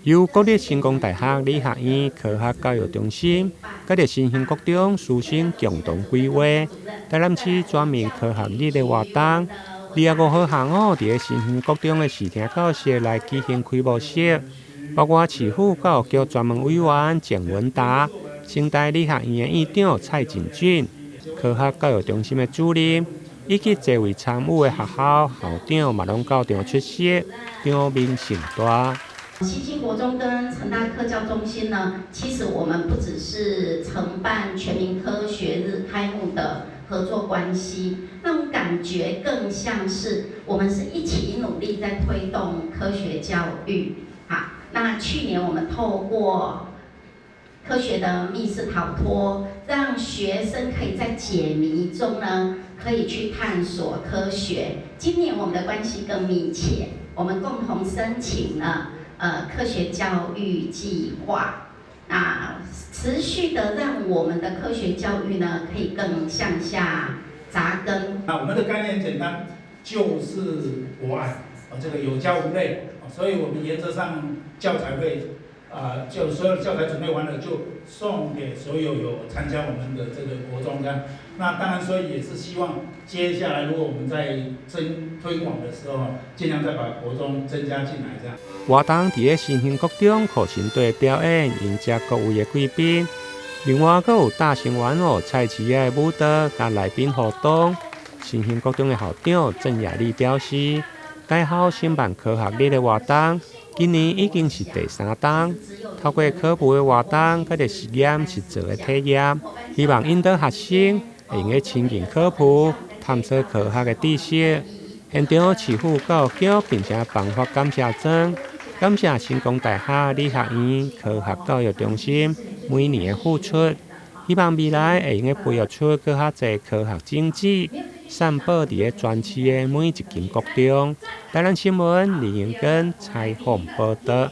由國立成功大學理學院科學教育中心，佮著新興國中師生共同規劃台南市全民科學日的活動。25號下午，佇咧新興國中的視聽教室來舉行開幕式，包括市府教育局專門委員鄭文達、成大理學院的院長蔡進俊、科學教育中心的主任，以及濟位參與的學校校長嘛攏到場出席，場面盛大。新興國中跟成大科教中心呢，其實我們不只是承辦全民科學日開幕的合作關係，那種感覺更像是我們是一起努力在推動科學教育。好，那去年我們透過科學的密室逃脫，讓學生可以在解謎中呢，可以去探索科學。今年我們的關係更密切，我們共同申請了科學教育計劃，那持續的讓我們的科學教育呢，可以更向下扎根。那我們的概念簡單，就是博愛，啊，這個有教無類，所以我們原則上教材會，啊，就所有的教材準備完了，就送給所有有參加我們的這個國中這樣。那當然，所以也是希望接下來如果我們在增推廣的時候，盡量再把國中增加進來這樣。活動佇咧新興國中課程隊表演，迎接各位的貴賓。另外，閣有大型玩偶菜市仔的舞蹈，佮來賓互動。新興國中的校長鄭雅麗表示，該校承辦科學日的活動，今年已經是第三冬。透過科普的活動，佮著實驗實做的體驗，希望引導學生會用得親近科普、探索科學的知識。現場市府教育局並且頒發感謝狀，感謝成功大學理學院科學教育中心每年的付出，希望未來會用得培育出閣較濟科學種子，散播佇咧全市的每一間國中。台南新聞李英根採訪報導。